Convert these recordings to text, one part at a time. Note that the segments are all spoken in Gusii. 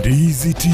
Ndizi TV.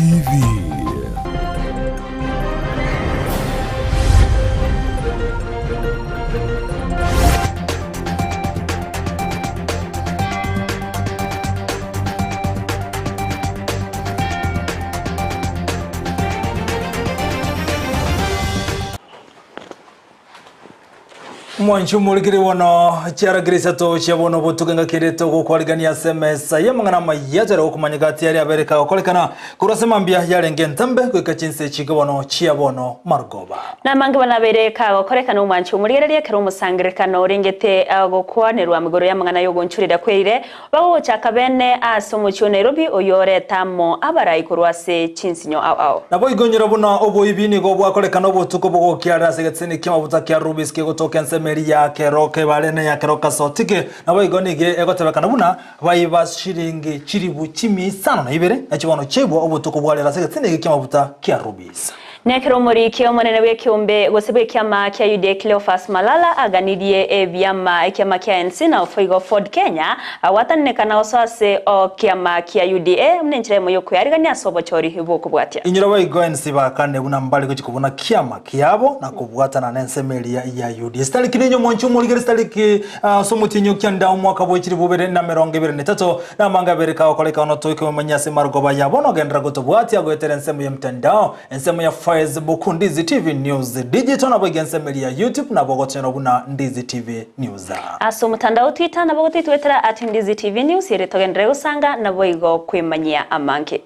Omwanchi omorikire bono chiaragire isato chia bono obotuko engaki ere togokwarigania ase emesa y'amang'ana amaya tare gokomanyeka ati aria abere kagokorekana korwa ase mambia yarenge entambe goika chinse chike bono chia bono marogoba. Namange bono abeire kagokorekana omwanchi omorigereria ekero omosangererekano orengete gokwanerwa migoro y'amang'ana y'ogonchorera kwerire Bagogochaka bene ase omochie o Nairobi oyio oreta amo abarai korwa ase chinsinyo ao ao. Naboigo inyora buna oboibi nigo bwakorekana obotuko bogokiarera ase egeteseni ki'amabuta kia Rubis kegotoka ensemo eria ya Keroka ebare na ya Keroka Sotike. Naboigo nigo egotebekana buna baiba shilingi chilifu chimia isano na ibere na chibono chiaibwa obotuko bwarera ase egeteseni eke ki'amabuta kia Rubis. Nekero omoriki omonene bw'ekeombe gose bw'ekiama kia UDA Cleophas Malala aganirie ebiama ekiama kia ANC na boigo Ford Kenya gwatananekana gosoa ase okiama kia UDA buna enchera eyemo y'okoyarigania ase obochori bw'okobwatia. Inyora boigo ense bakane buna mbare gochia kobuna kiama kiabo na kobwatana nensemo eria ya UDA. Sitariki ninye omwanchi omorigere sitariki ase omotienyi o kianda omwaka bwe chilifu bibere na emerongo ebere na etato, na amanga abere kagokoreka ono toike omanye ase marogoba ya bono genderera gotobwatia goetera ensemo ya mtandao, ensemo ya Facebook Ndizi TV News Digital naboigo ensemo eria ya YouTube nabo ogotonyorwa buna Ndizi TV News. Ase omotandao Twitter nabo ogotoitwetera at Ndizi TV News ere togenderere gosanga naboigo kwemanyia amange.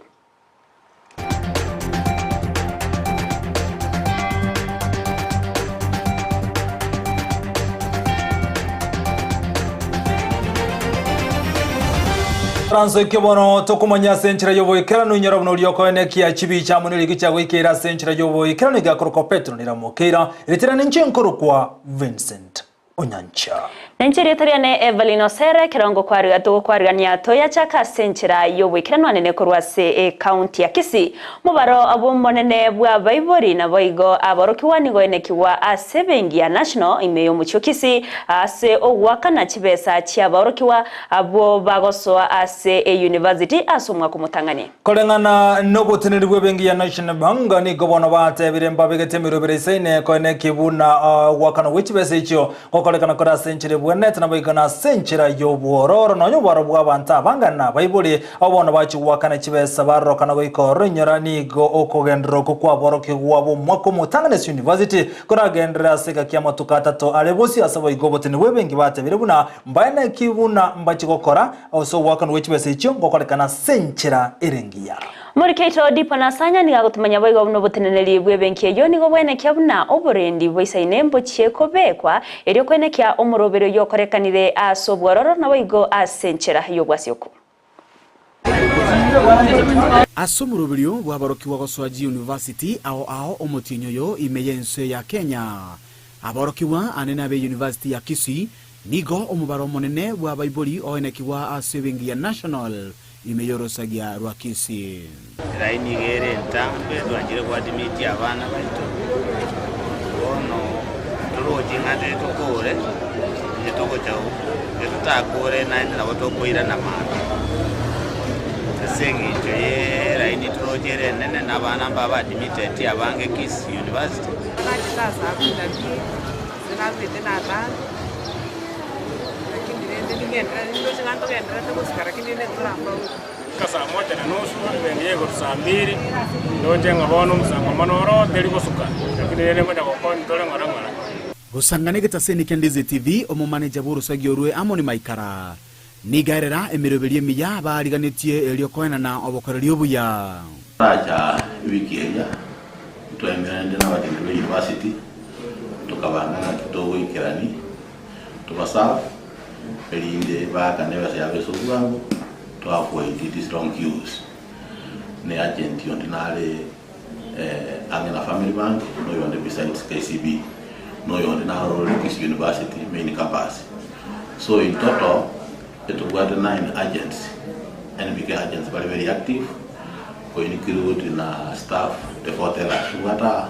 Franso ekio bono tokomanya ase enchera y'oboikeranu inyora buna oria okoenekia chibicha amo neriko chiagoikeire ase enchera y'oboikeranu igakorokwa Petero niramokeira ritera ninche nkorokwa Vincent Onyancha. Nenche erieta riane Evelyn Osere, ekero ngokwariga togokwarigania toyachaka ase enchera y'oboikeranu anene korwa ase ecounty ya Kisii. Mobaro bw'omonene bw'abaibori naboigo aborokigwa nigo oenekigwa ase ebenki ya National ime y'omochie o Kisii ase ogoakana chibesa chi'abaorokigwa abwo bagosoa ase eyunivasiti ase omwaka omotang'ani. Koreng'ana noboteneneri bw'ebenki ya National Bank, nigo bono batebire mbabegete emerobera isaine koenekia buna ogoakanwa gwe chibesa echio gokorekana kore ase enchera ebwenerete naboigo na ase enchera y'obwororo. Nonya obwaro bw'abanto abangana na abaibori abwo bono bachia goakana chibesa barorokana goika ororo inyora nigo okogenderera okwo kwaborokigwa bw'omwaka omotang'ani ase university koragenderere ase egaki y'amatuko atato are bosio ase boigo oboteneneri bw'ebenki batebire buna mbaenekie buna mbachie gokora Ase ogoakanwa gwe chibesa echio ngokorekana ase enchera ere engiya. Omorikeito Dipo Nasanya nigo agotomanya boigo buna oboteneneri bw'ebenki eyio nigo bwenekia buna oborendi boisaine mbochie kobekwa erio koenekia omoroberi oyio okorekanire ase obwororo naboigo ase enchera y'obwasioku. Ase omoroberio bw'aborokigwa gosoa chiyunivasiti ao ao omotienyi oyo ime y'ense ya Kenya, aborokigwa anene ab'eyunivasiti ya Kisii Nigo omobaro omonene bw'abaibori oenekigwa ase ebenki ya National ime y'orosagia rwa Kisii. Elaini iga ere entambe twanchire koadmit abana baito, bono toroche ng'a tari tokore, onye togocha onye totakore naende nabo tokoirana mambia. Ase eng'encho ya elaini toroche ere enene na abana mbaba admitted abange Kisii University. Nachete ase abwo nabii. Inche narwete natambe, lakini rende ningenderere nindoche ng'a ntogendererete gosika lakini rende ntorafaulu. Goika saa moja na nusu, ebenki ya igoro saa mbiri, ndoche ng'a bono omosango mono oro teri gosuka, lakini rende ngocha gokonya tore ng'ora ng'ora. Gosangana egetaseni kia Ndizi TV, omomaneja bw'orosagi orwe Amoni Maikara nigo aerera emeroberio emiya baariganetie erio koenana obokoreri obuya. Taracha ewiki eria, ntwaemererete nabateneneri be university, tokabanga ng'aki togoikerani, tobaserve, erinde baakane ebesa yabo ase obwango, to avoid these long queues. Ne agent onde nare ang'e na Family Bank, na oyonde besides KCB, na oyonde naro ore Kisii University main campus. So in total, etobwate nine agents, NBK agents bare very active, ko include na staff the four tellers tobwate aa,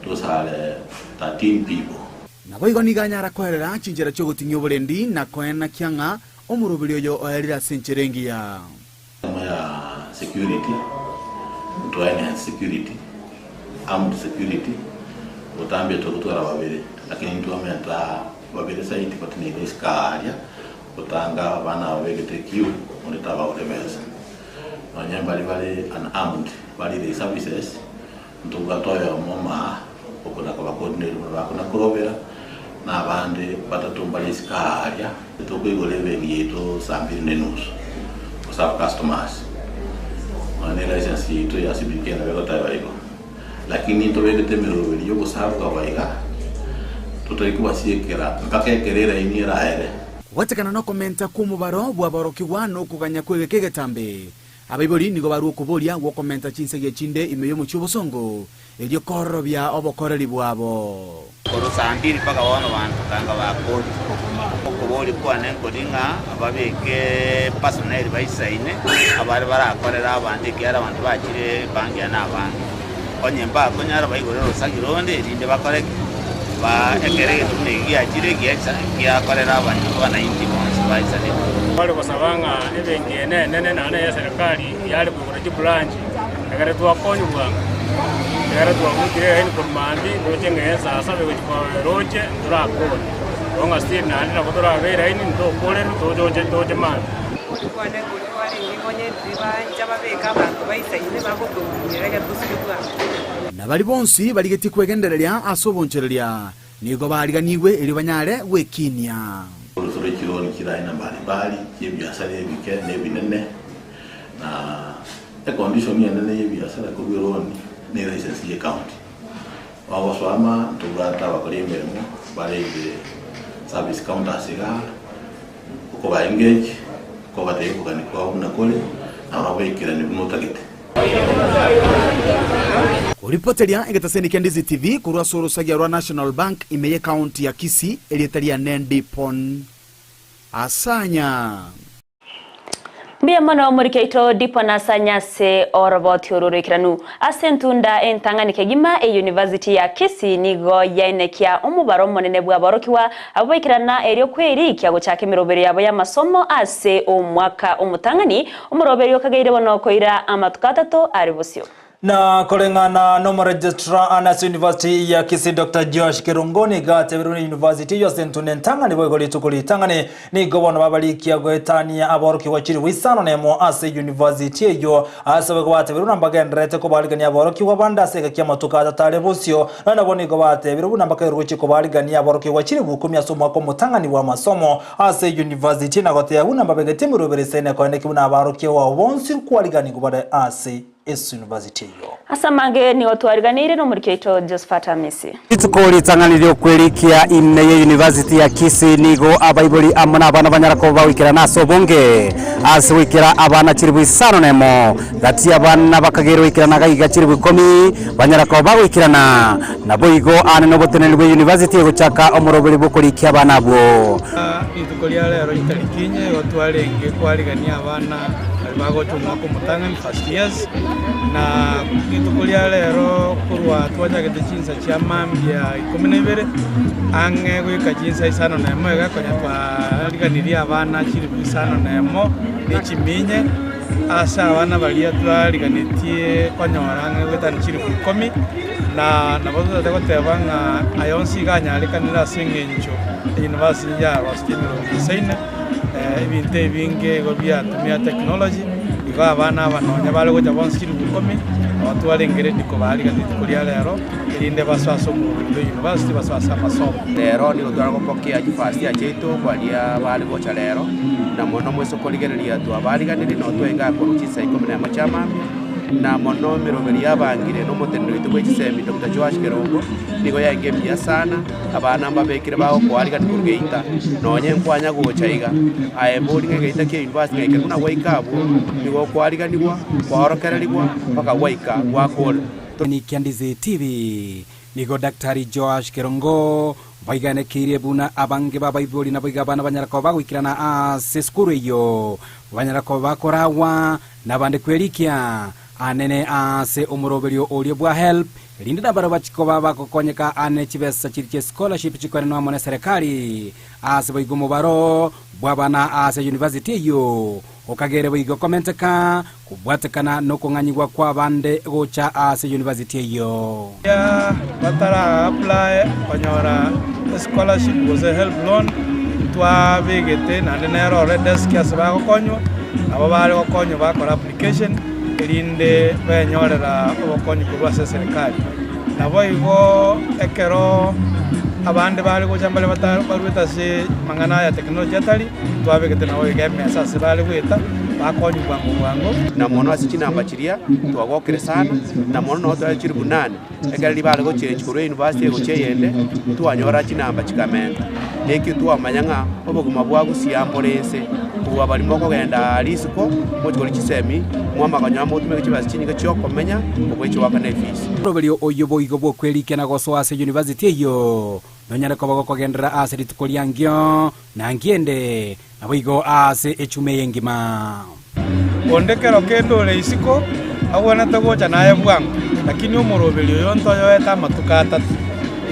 those are 13 people. Naboigo nigo anyara koerera chinchera chi'ogoting'ia oborendi na koenakia ng'a omoroberi oyo oerire ase enchera engiya. Ensemo ya security. Ntwa enhance security, armed security, botambe togotwara babere, lakini ntwamenta babere saidi bateneine isiko aaria, gotanga abana aba begete queue onde tabagora ebesa. Nonye mbari bare unarmed barire services, ntobwate oyomo omaa okona koba coordinate buna bakona korobera, na abande batato mbare isiko aaria. Tokoigora ebenki yaito saa mbiri na enusu goserve customers, nonya ne license yaito ya CBK nabo egoteba igo. Lakini ntobegete emeroberi ya ogosabuka baiga, totari kobasiekera mpaka ekero eraini eraere. Kobwatekana nokomenta kw'omobaro bw'aborokigwa na okoganya kw'egeka egetambe, abaibori nigo barua okoboria gw'okomenta chinsagia chinde ime y'omochie obosongo, erio koororobia obokoreri bwabo. Korwa saa mbiri mpaka bono banto kanga bakori. Okoboria kwane nkori ng'a babeke personnel baisaine abare barakorere abanto ekiagera abanto bachire ebangi eye nabange. Onye mbakonyara baigore orosagi ronde erinde bakore ki? Ba ekero egento buna eki giachire giacha giakorera abanainchi bonsi baisanete. Tware gosaba ng'a ebenki eye nenene naende eye eserikali yare koigora chibranch Ekero twakonywa bwango, ekero twabutire yaani korwa mambia ntoche ng'a ensa saba egochia koba roche ntorakore. Bono ng'a still naende nabo torabe eraini ntokorerwe toche oche toche mambia. Okoria kwane nkoria kwarenge onye ndiri bancha babeke abanto baisaine bagotoumera ekero tosike bwango. Na baria bonsi barigetie kwegendereria ase obonchoreria nigo baariganigwe erio banyare gwekinia. Orosoro chironi chire aina mbalimbali chi'ebiasara ebike na ebinene, na Econdition enene y'ebiasara korwa eroni ne license ye county. Bagosoa ama ntobwate abakori emeremo bare in the service counters igaa, okoba engage, kobatebia obogani kwabo buna kore, nabo baikeranie buna otagete. Koripoteria egetaseni kia Ndizi TV korwa ase orosagia rwa National Bank ime ye county ya Kisii, erieta riane Ndipon Asanya. Mbuya mono omoriki oito Dipon Asanya ase oroboti oru oroikeranu. Ase entunda entang'ani kegima eyunivasiti ya Kisii nigo yaenekia omobaro omonene bw'aborokigwa abwo baikerana erio kwerikia gochaka emeroberio yabo y'amasomo ase omwaka omotang'ani, omoroberio okageire bono koira amatuko atato are bosio. Na koreng'ana n'omoregistrar ase University ya Kisii Doctor Joash Kerongo nigo ateberwe na University eyio ase entunda entang'ani boigo rituko ritang'ani nigo bono babarikia goetania aborokigwa chilifu isano nemo ase University eyio ase boigo bateberwe buna mbagendererete kobarigania aborokigwa bande ase egaki amatuko atato are bosio nonya nabo nigo bateberwe buna mbakairwe gochia kobarigania aborokigwa chilifu ikomi ase omwaka omotang'ani bw'amasomo ase University na goteba buna mbabegetie emeroberi esene koeneki buna abarokigwa bonsi nkwariganigwa bare ase ase university eyio. Ase amange nigo twariganeirie nomoriki oito Josephat Amisi. Rituko ritang'ani riokwerikia ime ye University ya Kisii nigo abaibori amo nabana banyara koba bagoikerana ase obonge ase goikera abana chilifu isano nemo gati y'abana bakageirwe goikerana gaiga chilifu ikomi banyara koba bagoikerana. Naboigo aane noboteneneri bwe University egochaka omoroberi bw'okorikia abana abwo. Rituko ria rero chitariki inye igo twarenge kwarigania abana baria bagocha omwaka omotang'ani, first years, na rituko ria rero korwa twachagete chinsa chia mambia ikomi na ibere, ang'e goika chinsa isano na emo iga konya twariganirie abana chilifu isano na emo ne chiminye, ase abana baria twariganetie konyora ang'e goetania chilifu ikomi. Na nabo totagete goteba ng'a aya onsi iga anyarekanire ase eng'encho eyunivasiti yarosirie emerongo isaine, ebinto ebinge igo biatumia technology, igo abana aba nonya bare gocha bonsi chilifu ikomi, nabo twarenge ready kobaarigania rituko ria rero, erinde basoe ase omorwoti bwa eyunivasiti, basoe ase amasomo. Rero nigo tware gopokea chifirst year chiaito baria bare gocha rero, na mono moise korigereria twabariganirie nabo twaenga korwa chinsa ikomi na emo chia mambia. Na mono emeroberi y'abangire nomoteneneri oito bwe chisemi Doctor Joash Kerongo nigo yaenge mbuya sana, abana mbabekire bagokoarigania korwa geita, nonye nkwanya gocha iga, aye bori ng'a egeita kia university ng'a ekero buna gwaika abwo, nigo okoariganigwa, kwaorokererigwa mpaka gwaika gwakora. Kia Ndizi TV, Nigo Daktari Joash Kerongo baiganekeirie buna abange b'abaibori naboigo abana banyara koba bagoikerana ase esukuru eyio, banyara koba bakoragwa nabande kwerikia anene ase omoroberio oria bwa HELB, erinde nabarabwo bachie koba bagokonyeka ane chibesa chiria chie scholarship chikoenanwa amo neserekari ase boigo omobaro bw'abana ase university eyio. Okagere boigo komenteka kobwatekana nokong'anyigwa kw'abande gocha ase university eyio. Riria batara apply konyora escholarship gose helb loan, ntwabegete naende nere ore desk ase bagokonywa, nabo bare gokonywa bakora application erinde benyorera obokonyi korwa ase eserekari. Naboigo ekero abande bare gocha mbare baruete ase amang'ana aya technology atari. Twabegete nabo iga emesa ase bare goeta, bakonywa bwango bwango. Na mono ase chinamba chiria twagokire sana, na mono nao tware chilifu nane, ekero ribare gochengi korwa university gochia eyende, twanyora chinamba chikamenta. Nekio twamanya ng'a obogima bwa gusii mbore ense, kobua baria mokogenda aa risiko, mochie koria chisemi, mwamanya konyora motumeke chibesa chinyinge chiokomenya, kobua echigoakana efees. Oroberio oyio boigo bw'okwerikia na gosoa ase university eyio nonyare koba gokogenderera ase rituko riankio, Na nkiende naboigo aase echuma eye engima. Onde kero kende ore isiko agwenerete gocha naye bwango, lakini omoroberi oyo ntoyoete amatuko atato.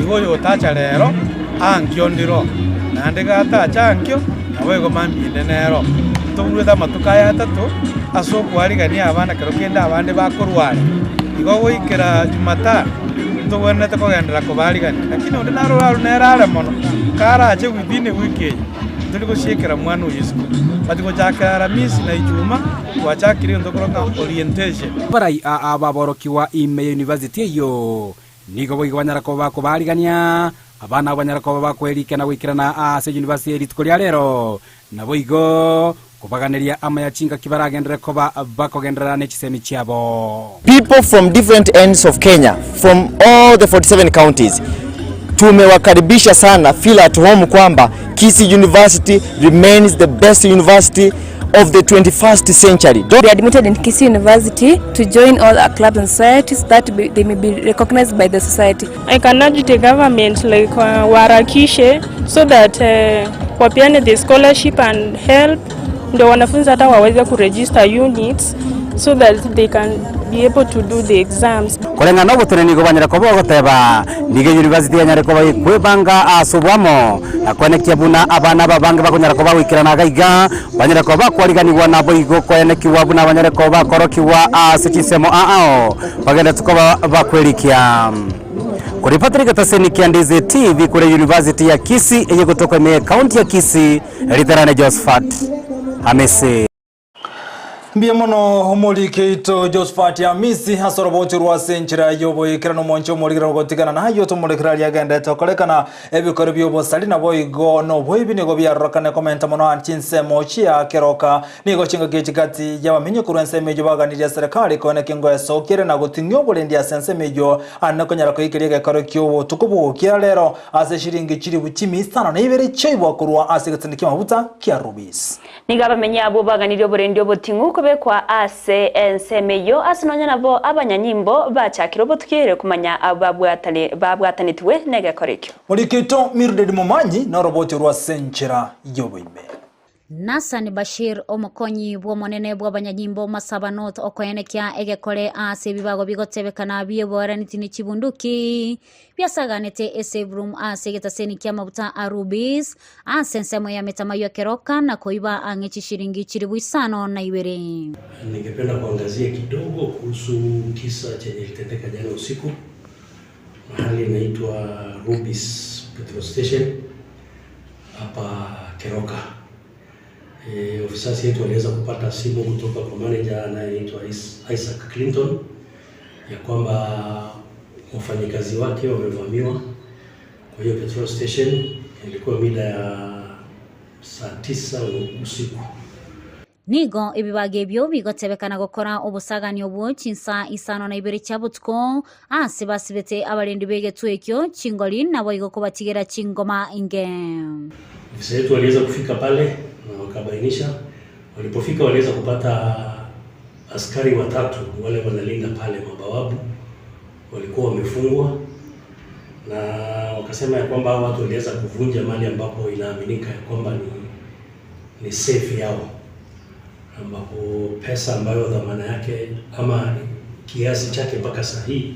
Igo oyotacha rero, ankio ndiro, naende gatacha ankio, naboigo mambia ende nero. Ntoburuete amatuko aya atato ase okwarigania abana kero kende abande bakorware. Igo goikera Jumatano ntogwenerete kogenderera kobarigania, lakini onde narore aroro nere are mono, karache within ewiki eye, ntori gosiekera mwana oyio isiko. But gochakera Aramisi na Ijuma, twachakire egento tokoroka orientation. Abarai aa baborokigwa ime ya university eyio nigo boigo banyara koba bakobaarigania abana abwo banyara koba bakoerika na goikerana ase university eye rituko ria rero, naboigo kobaganeria amaya chingaki baragenderere koba bakogenderera ne chisemi chiabo. People from different ends of Kenya from all the 47 counties tumewakaribisha sana, feel at home kwamba Kisii University remains the best university of the 21st century. Be admitted in Kisii University to join all our clubs and societies that be, they may be recognized by the society. I can urge the government like waharakishe so that wapeane the scholarship and help ndio wanafunzi hata waweze kuregister units so that they can be able to do the exams. Koreng'ana noboteneneri nigo banyare koba bagoteba, Nigo eyunivasiti yanyare koba ekwebanga ase oboamo, na koenekia buna abana aba abange bakonyara koba bagoikerana iga iga, banyare koba bakwariganigwa naboigo koenekigwa buna banyare koba bakorokigwa ase chinsemo ao bagenderete koba bakwerikia. Kore Patrick Taseni Kiandizi TV kore University ya Kisii eye gotoka ime ye county ya Kisii, Riterane Josephat Hamisi. Mbuya mono omoriki oito Josphat Amisi ase orobocho rwa ase enchera y'oboikeranu omonche omorikera ogotigana nayio tomorekera aria agendete okorekana ebikore bi'obosari naboigo noboibi nigo biarorokane komenta mono aa chinsemo chia keroka nigo chingaki echi gati y'abamenyi korwa ensemo eyio baganirie eserekari koeneki ngoesokiere na goting'ia oborendi ase ensemo eyio ande konyara koikeria egekoro ki'obotuko bogokia rero ase shiringi chilifu chimi isano na ibere chiaibwa korwa ase egetende ki'amabuta kia Rubis. Nigo abamenyi abwo baganirie oborendi oboting'u kobekwa ase ensemo eyio, ase nonya nabo abanyanyimbo bachakire obotukiere komanya abwo babwatanetigwe negekora ekio. Morikito Mildred Momanyi noroboti orwa ase enchera y'oboime. Nassan Bashir, omokonyi bw'omonene bw'abanyanyimbo Masaba North okoenekia egekore ase ebibago bigotebekana bi'eboeraneti ne chibunduki biasaganete esave room ase egetaseni ki'amaguta a Rubis ase ensemo ya Metamaywa Keroka na koiba ang'e chishiringi chilifu isano na ibere. Ningependa kuangazia kidogo kuhusu kisa chenye ilitendeka jana usiku mahali inaitwa Rubis Petrol Station hapa Keroka. E, ofisa yetu waliweza kupata simu kutoka kwa manager anayeitwa Isaac Clinton ya kwamba wafanyikazi wake wamevamiwa kwa hiyo petrol station. Ilikuwa mida ya saa 9 usiku. Nigo ebibago ebio bigotebekana gokora obosagani obwo chinsa 52 chia botuko ase basibete abarendi b'egetuo ekio chingori naboigo kobatigera chingoma inge. Ofisa yetu waliweza kufika pale na wakabainisha. Walipofika waliweza kupata askari watatu wale wanalinda pale mabawabu walikuwa wamefungwa, na wakasema ya kwamba hao watu waliweza kuvunja mahali ambapo inaaminika ya kwamba ni safe yao, ambapo pesa ambayo dhamana yake ama kiasi chake mpaka saa hii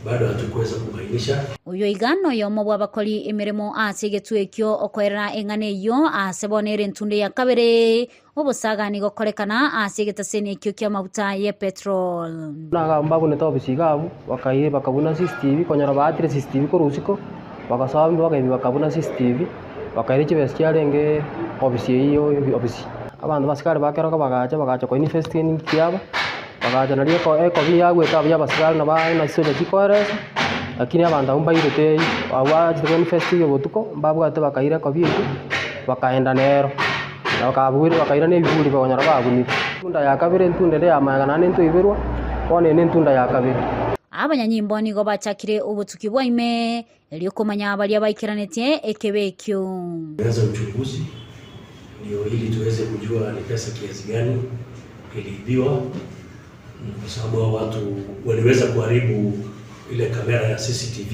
Bado hatukuweza kubainisha. Oyo iga noyomo bw'abakori emeremo ase egetwe ekio okoerera eng'ana eyio ase bono ere entunde ya kabere, obosagani gokorekana ase egetaseni ekio ki'amaguta ye petrol. Buna mbabunete obisi iga abwo, bakaira bakabuna CCTV, konyora baatire CCTV korwa usiku, bagasoa bagaibia bakabuna CCTV, bakaira chibesa chiarenge obisi eyio obisi. Abanto basikari ba keroka bagacha bagacha ko investigate ninki kiaba, bagacha nario eko ekobi yagwete abwo ya abasikari nabo na chisoja chikoeresa, lakini abanto abwo mbairete abwo bachete ko investigate botuko, mbabwate bakaira ekobi eyio, bakaenda nero. Na bakabuire bakairana ebiburi bakonyora babunire. Entunda ya kabere, entunda ere ya magega naende ntoiberwa, bono eye nentunda ya kabere. Abanyanyimbo nigo bachakire obotuki bwa ime, erio komanya baria baikeranetie ekebe ekio. Tumeanza uchunguzi ndio ili tuweze kujua ni pesa kiasi gani iliibiwa, kwa sababu hao watu waliweza kuharibu ile kamera ya CCTV,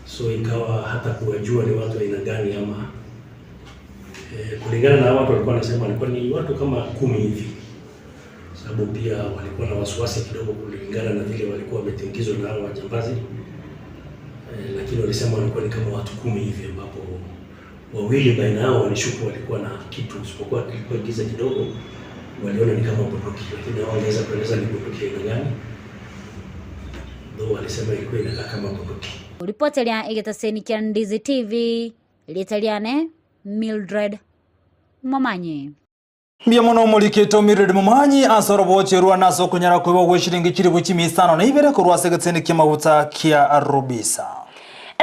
so ikawa hata kuwajua ni watu aina gani ama e, kulingana na hao watu walikuwa wanasema walikuwa ni watu kama 10 hivi, sababu pia walikuwa na wasiwasi kidogo kulingana na vile walikuwa wametingizwa na hao wajambazi e, lakini walisema walikuwa ni kama watu 10 hivi, ambapo wawili baina yao walishuku walikuwa na kitu, isipokuwa kilikuwa giza kidogo, waliona ni kama bunduki, lakini hawangeweza kueleza ni bunduki aina gani, though walisema ilikuwa inakaa kama bunduki. Ripoteria egetaseni kia Ndizi TV, rieta riane Mildred Momanyi. Mbia mono omorikete Mildred Momanyi ase orobocherwa nase okonyara koiba gwe chiringi chiribu chimisano na ibere korwa ase egeteni ki'amaguta kia Rubisa.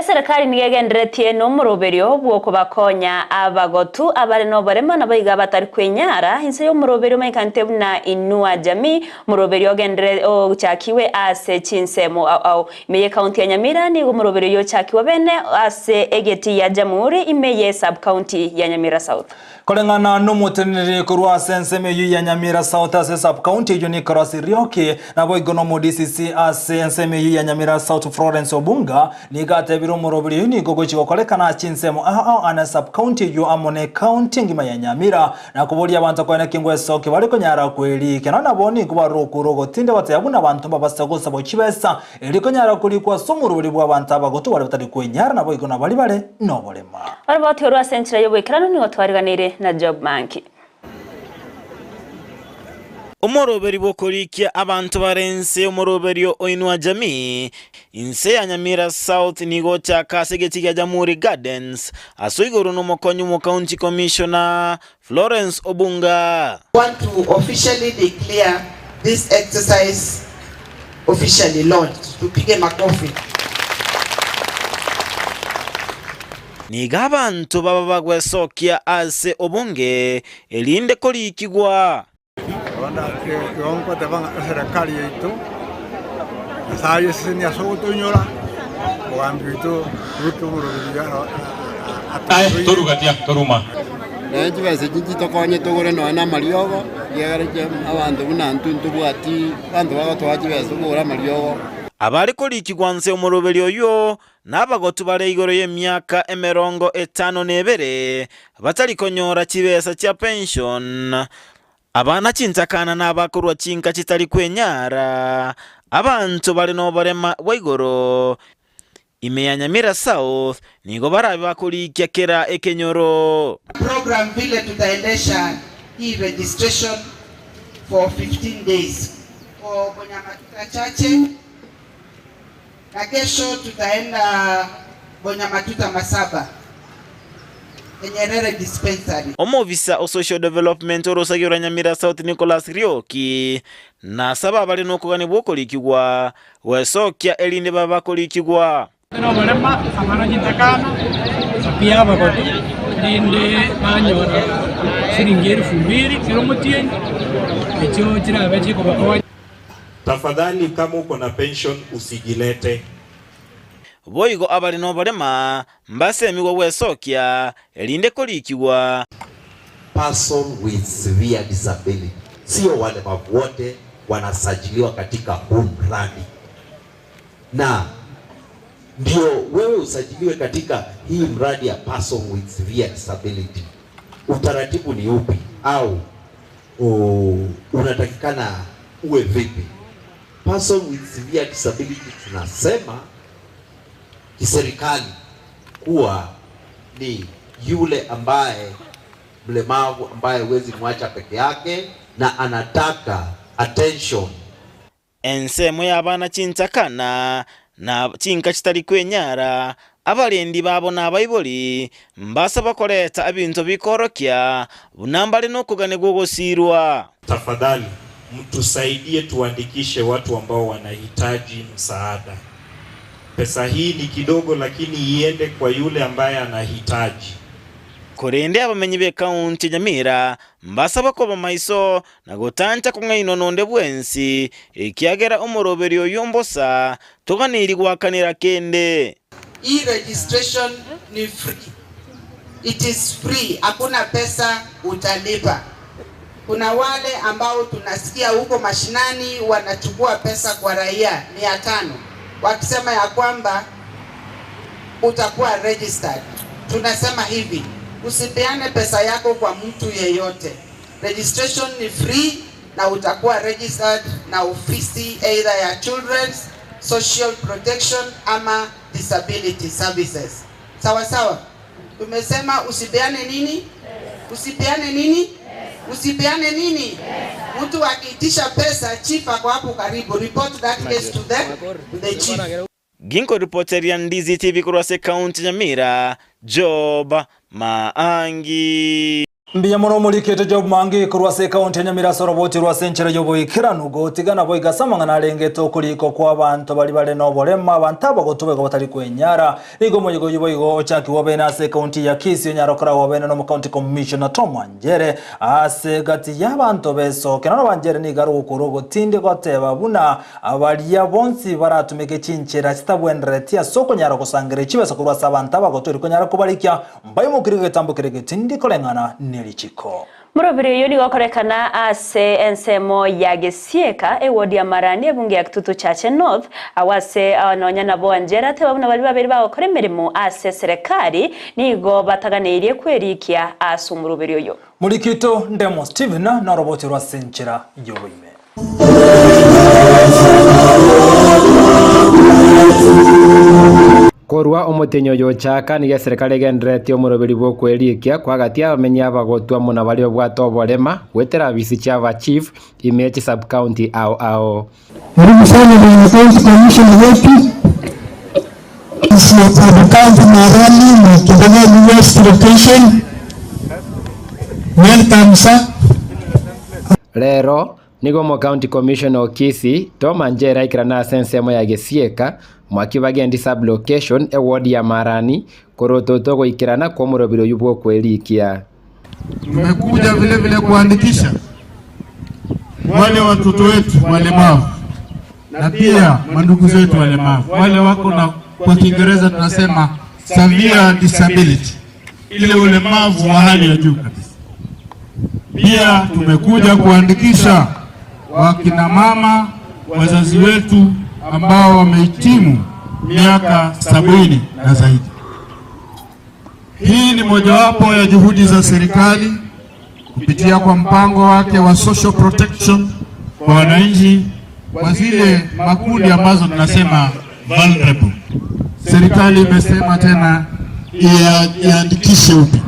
Eserikali nigo egenderetie nomoroberio bw'okobakonya abagotu abare noborema nabo iga batari kwenyara inse y'omoroberio maikante buna Inua Jamii moroberio ogendere ochakiwe ase chinsemo au au ime ye county ya Nyamira nigo omoroberio yochakiwe bene ase egeti ya Jamhuri ime ye sub county ya Nyamira South. Koreng'ana nomoteneneri korwa ase ensemo eyio ya Nyamira South ase sub county eyio Nicholas Rioki, naboigo nomo DCC ase ensemo eyio ya Nyamira South Florence Obunga, nigo atebire omoroberi oyio nigo ogochia gokorekana ase chinsemo ao ao ane sub county eyio amo ne county engima ya Nyamira, na koboria abanto koene ki ngwesokia bare konyara kwerikia. Nonya nabo nigo barokure ogotinde goteba buna abanto mbabase gosabwa chibesa erio konyara korikwa ase omoroberi bw'abanto abagotu baria batari kwenyara naboigo nabari bare noborema. Oroboti orwo ase enchera y'oboikeranu nigo twariganire na Job Manki. Omoroberi bw'okorikia abanto bare inse y'omoroberio o Inua Jamii, inse ya Nyamira South nigo ochaka ase egechi gia Jamhuri Gardens, ase oigoro nomokonyi bw'omocounty commissioner Florence Obunga. Want to officially declare this exercise officially launched. Tupige makofi. Nigo abanto baba bagwesokia ase obonge, erinde korikigwa. Bono igo ngoteba ng'a eserekari yaito, Nyasae ayesesenie ase ogotoinyora, omogambi oito Ruto omoroberi atoiroire. Naye chibesa echi nchitokonye togore nonya na amariogo, ekiagera abanto buna intwe ntobwati abanto bagotoa chibesa tokogora amariogo. Abare korikigwa nse omoroberi oyio nabagotu bare igoro y'emiaka 52, batari konyora chibesa chia pension, abana chintakana na abakorwa chinka chitari kwenyara, abanto bare noborema bwa igoro ime ya Nyamira South nigo barabe bakorikia kera ekenyoro. Program vile tutaendesha hii registration for 15 days for Bonyamatuta chache na kesho tutaenda Bonyamatuta Masaba Nyerere dispensary. Omobisa o Social Development orosagia ora Nyamira South Nicholas Rioki nasaba abare nokogania bw'okorikigwa gwesokia erinde babe bakorikigwa. Noborema abana chintakana pia abagotu, rinde banyora shilingi 2000 kera omotienyi, echio chirabe chikobakonya. Tafadhali kama uko na pension usijilete. Boigo abare noborema mbasemigwe gwesokia, erinde korikigwa. Person with severe disability, sio walemavu wote wanasajiliwa katika huu mradi, na ndio wewe usajiliwe katika hii mradi ya person with severe disability, utaratibu ni upi au unatakikana uwe vipi? Person with severe disability tunasema kiserikali kuwa ni yule ambaye mlemavu ambaye huwezi mwacha peke yake na anataka attention. Ensemo y'abana chintakana, na chinka chitari kwenyara, abarendi babo na abaibori, mbasaba koreta ebinto bikorokia buna mbare nokogania gw'ogosiirwa. Tafadhali mtusaidie tuandikishe watu ambao wanahitaji msaada. Pesa hii ni kidogo, lakini iende kwa yule ambaye anahitaji. Korende abamenyi b'ekaunti ya Nyamira mbasaba koba maiso na gotancha kong'ainwa nonde bwensi, ekiagera omoroberi oyio mbosa, toganeiri goakanera kende. Hii registration ni free. It is free, hakuna pesa utalipa. Kuna wale ambao tunasikia huko mashinani wanachukua pesa kwa raia 500 wakisema ya kwamba utakuwa registered. Tunasema hivi, usipeane pesa yako kwa mtu yeyote. Registration ni free na utakuwa registered na ofisi either ya Children's Social Protection ama Disability Services. Sawa sawa. Tumesema usipeane nini? Usipeane nini? Usipeane nini? Mtu akiitisha pesa, chief ako hapo karibu. Report that case to the chief. Ginkoripoteria Ndizi TV korwa ase ekaunti ya Nyamira, Job Maangi. Mbuya mono omorikete Job Maangi korwa ase ekaunti ya Nyamira ase oroboti rwa ase enchera y'oboikeranu gotigana boigo ase amang'ana arengete okorikwa kw'abanto baria bare noborema abanto abagotu boigo batari kwenyara. Nigo omoyega oyio boigo ochakigwe obeene ase ekaunti ya Kisii onyare okoragwa obeene n'omocounty commissioner Tom Wanjere ase egati y'abanto b'esoke. Nono Wanjere nigo are ogokora ogotindi goteba buna Baria bonsi baratumeke chinchera chitabwenereti ase okonyara gosangereria chibesa korwa ase abanto abagotu erio konyara kobarikia, mbaimokerie egetambo keria getindi koreng'ana ne richiko. Morobiri oyio nigo okorekana ase ensemo ya Gesieka, ewodi ya Marani, ebunge ya Kitutu Chache North, agwo ase nonya nabo Angela ateba buna baria babere bagokora emeremo ase eserekari nigo bataganeirie kwerikia ase omoroberi oyo. Morikito Ndemo Stephen noroboti rw'ase enchera y'oboime. Korwa omotenyi oyo ochaka, nigo eserekari egendereretie omoroberi bw'okwerikia kwagatia abamenyi abagotwa amo na baria babwate oborema goetera abisi chia chief ime ye chisub-county ao ao. Karibu sana bwana county commissioner wetu Sub-county Marani na Kidogoli West location. Welcome sir. Rero, nigo omocounty commissioner o Kisii, Tom Anjere aikerane ase ensemo ya Gesieka, Mwakibagendi sub-location, eward ya Marani, korotota ogoikerana kw'omorobiri oyio bw'okwerikia. Tumekuja vile vile kuandikisha wale watoto wetu walemavu na pia mandugu zetu walemavu wale wako na, kwa Kiingereza tunasema severe disability, ile ulemavu wa hali ya juu kabisa. Pia tumekuja kuandikisha wakina mama wazazi wetu ambao wamehitimu miaka 70 na zaidi. Hii ni mojawapo ya juhudi za serikali kupitia kwa mpango wake wa social protection kwa wananchi kwa zile makundi ambazo tunasema vulnerable. Serikali imesema tena iandikishe upya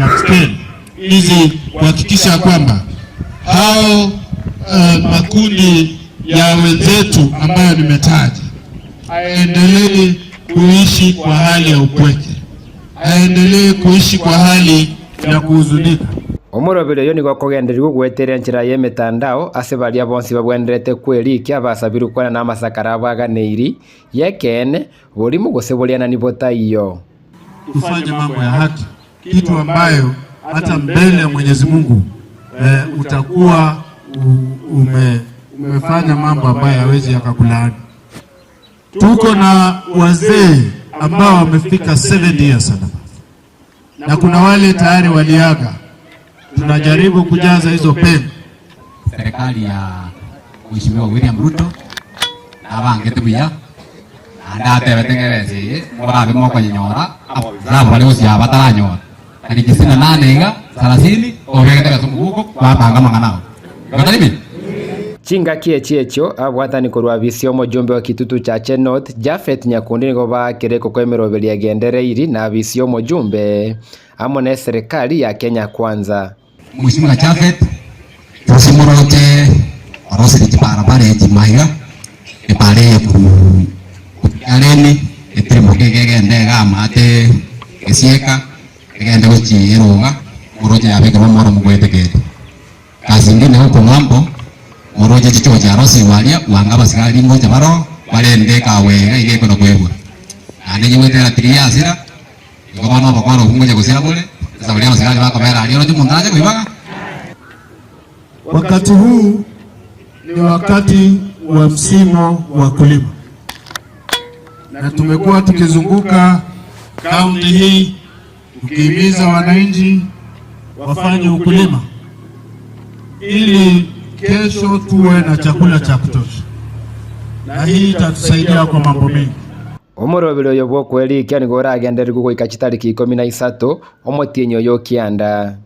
ya scale hizi kuhakikisha kwamba hao makundi ya wenzetu ambayo nimetaja aendelee kuishi kwa hali ya upweke, aendelee kuishi kwa hali ya kuhuzunika. Omoroberi oyo nigo okogendererigwa goetera enchera y'emetandao ase baria bonsi babwenerete kwerikia basabirwe kwana n'amasakara abo aganeiri y'ekeene, borimo gose borianani botaiyo. Tufanye mambo ya haki, kitu ambayo hata mbele ya Mwenyezi Mungu utakuwa umefanya mambo ambayo hawezi yakakulaani. Tuko na wazee ambao wamefika 70 years and above, na kuna wale tayari waliaga. Tunajaribu kujaza hizo pengo. Serikali ya Mheshimiwa William Ruto nabangete buya naende atebete ng'ebesa eye morabe mokonyenyora abo bari gosiaba bataranyora tariki sitini na nane iga salasini obegete besa omobuko bapanga amang'ana abo. Igo tari buya? Chingaki echi echio abwatani korwa abisi omojumbe wa Kitutu Chache North Japhet Nyakundi nigo baakire ekoko emeroberi egendereiri na abisi omojumbe amo ne eserekari ya Kenya Kwanza. Mheshimiwa Japhet, gose moroche orosire chibarabara echi maiga, ebara eye korwa Areni eteremboke iga egende iga amaate Gesieka, egende gochia Eroga, moroche yabekerwa omoro mogoeteketie. Gasi ende nere okong'ambo, moroche chichoo chiarosigwe aria, bwango abasigari ngocha baroo, barende ekawa eye iga iga ekona koigwa. Naende nyigwete eratiri yasira, igo bono obokora obwo ngocha gosira bore, ase baria abasigari bakobera aria oroche omonto arache koibaga. Wakati huu ni wakati wa msimu wa kulima, na tumekuwa tukizunguka kaunti hii tukihimiza wananchi wafanye ukulima ili kesho tuwe na chakula cha kutosha, na hii itatusaidia kwa mambo mengi. Omoroberi oyo bw'okwerikia nigo oragendererigwe goika chitariki ikomi na isato, omotienyi oyo o kianda.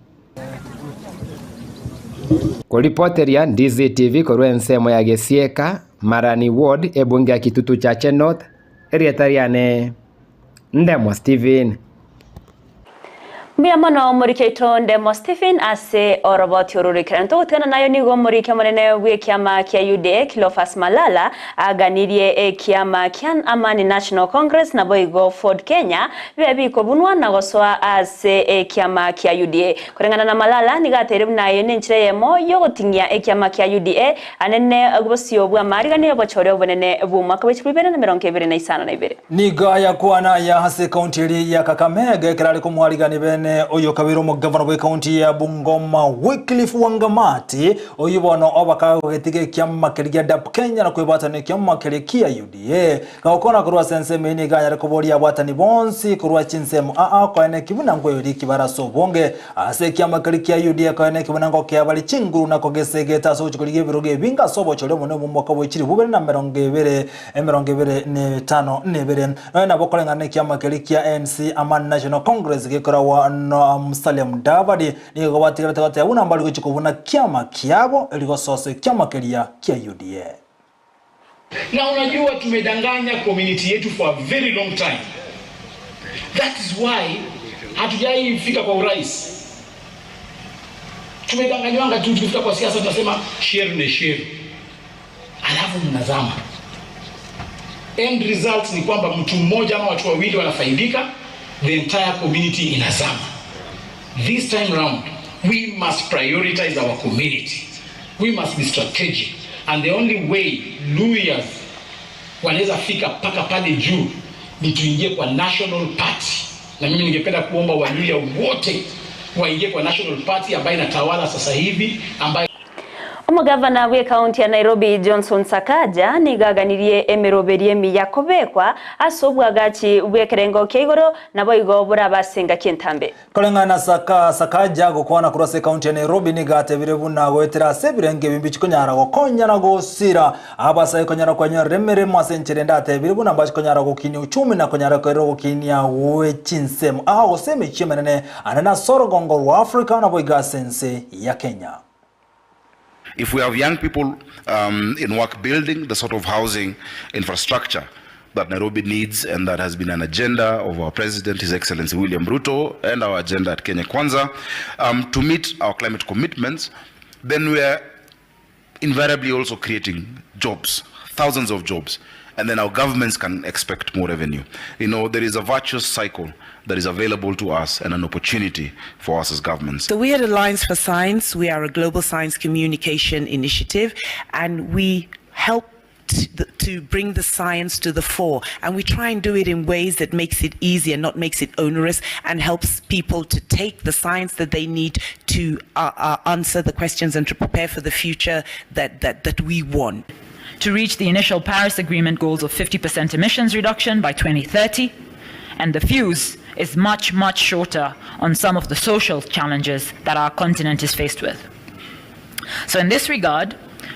Koripoteria DCTV korwa ensemo ya Gesieka, Marani Ward, ebunge ya Kitutu Chache North, erieta riane Ndemo Stephen. Mbuya mono omoriki oito Ndemo Stephen ase oroboti oro roikeranu. Togotigana nayo nigo omoriki omonene bw'ekiama kia UDA Cleophas Malala aganirie ekiama kia Amani National Congress naboigo Ford Kenya bibe bikobunwa na gosoa ase ekiama kia UDA. Koreng'ana na Malala nigo ateire buna eye nenchera eyemo yogoting'ia ekiama kia UDA anene bosio bw'amaariganio y'obochore obonene bw'omwaka bw'echirwe ibere na 25. Nigo ayakwana aya ase ekaunti eria ya Kakamega ekero are komwarigania bene oyo okabeire omogavana bw'ekaunti ya Bungoma Wycliffe Wangamati, oyio bono obakagogetiga ekiama keria gia DAP Kenya na kwebwatania ekiama keria kia UDA. Gagokwana korwa ase ensemo eyio nigo anyare koboria abwatani bonsi korwa chinsemo aa koeneki buna nkoyoria ekibara ase obonge ase ekiama keria kia UDA koeneki buna ngokea bare chinguru na kogesegeta ase ogochia korigia ebirogo ebinge ase obochori obonene bw'omwaka bwe chilifu bibere na 2052. Nonya nabo koreng'ana nekiama keria kia ANC Amani National Congress gekoragwa na Musalia Mudavadi nigo batigarete goteba buna mbari gochia kobuna kiama kiabo erio gososa ekiama keria kia UDA. Na unajua tumedanganya community yetu for a very long time. That is why hatujai fika kwa urais. Tumedanganywanga tu, tukifika kwa siasa tunasema sheru ni sheru, alafu mnazama. End result ni kwamba mtu mmoja ama watu wawili wanafaidika, the entire community inazama. This time round we must prioritize our community. We must be strategic and the only way Luyas wanaweza fika mpaka pale juu ni tuingie kwa National Party, na mimi ningependa kuomba Waluya wote waingie kwa National Party ambayo inatawala sasa hivi ambayo Omogavana bw'ekaunti ya Nairobi Johnson Sakaja nigo aganirie emeroberi emiya kobekwa ase obwagachi bw'ekerengo kia igoro naboigo borabe ase engaki entambe. Koreng'ana na Saka, Sakaja gokwana korwa ase ekaunti ya Nairobi nigo atebire buna goetera ase ebirengo ebi mbichikonyara gokonya na gosira abasae konyara kwenyorera emeremo ase enchera ende atebire buna mbachikonyara gokinia uchumi na konyara koerera ogokinia gwe chinsemo ao gose emechie emenene ande nase orogongo rwa Africa naboigo ase ense ya Kenya. If we have young people um, in work building the sort of housing infrastructure that Nairobi needs and that has been an agenda of our president, His Excellency William Ruto, and our agenda at Kenya Kwanza, um, to meet our climate commitments, then we are invariably also creating jobs, thousands of jobs, and then our governments can expect more revenue. You know, there is a virtuous cycle that is available to us and an opportunity for us as governments. So we at Alliance for Science, we are a global science communication initiative, and we help to bring the science to the fore, and we try and do it in ways that makes it easy and not makes it onerous, and helps people to take the science that they need to uh, uh, answer the questions and to prepare for the future that, that, that we want. To reach the initial Paris Agreement goals of 50% emissions reduction by 2030, and the fuse is much, much shorter on some of the social challenges that our continent is faced with. So in this regard,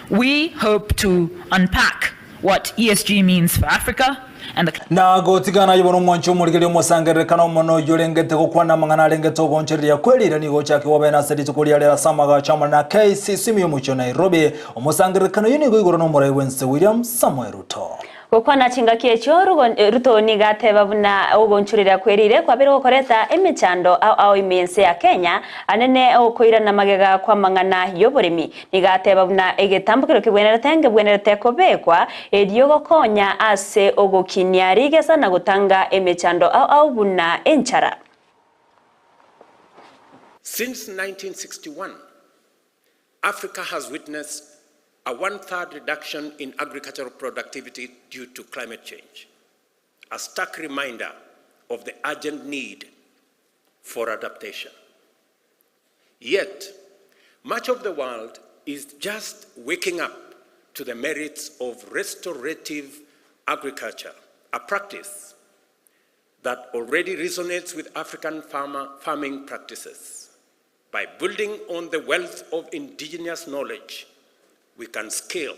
we hope to unpack what ESG means for Africa And the Na gotigana aye bono omwanchi omorigereria omosangererekano omonene oyio orengete gokwana amang'ana arengete ogonchoreria kwerire nigo ochakigwa bene ase rituko ria rero ase amagacho amanene a KICC ime y'omochie o Nairobi. Omosangererekano oyio nigo igoro nomorai bw'ense William Samoei Ruto. Gokwana chingaki echio, Ruto nigo ateba buna ogonchoreria kwerire kwabeire gokoreta emechando ao ao ime y'ense ya Kenya, anene okoirana magega kw'amang'ana y'oboremi. Nigo ateba buna egetambokero kebwenerete ngebwenerete kobekwa erio gokonya ase ogokinia rigesa na gotanga emechando ao ao buna enchara. Since 1961, Africa has witnessed a one-third reduction in agricultural productivity due to climate change, a stark reminder of the urgent need for adaptation. Yet, much of the world is just waking up to the merits of restorative agriculture, a practice that already resonates with African farmer, farming practices. By building on the wealth of indigenous knowledge, we can scale,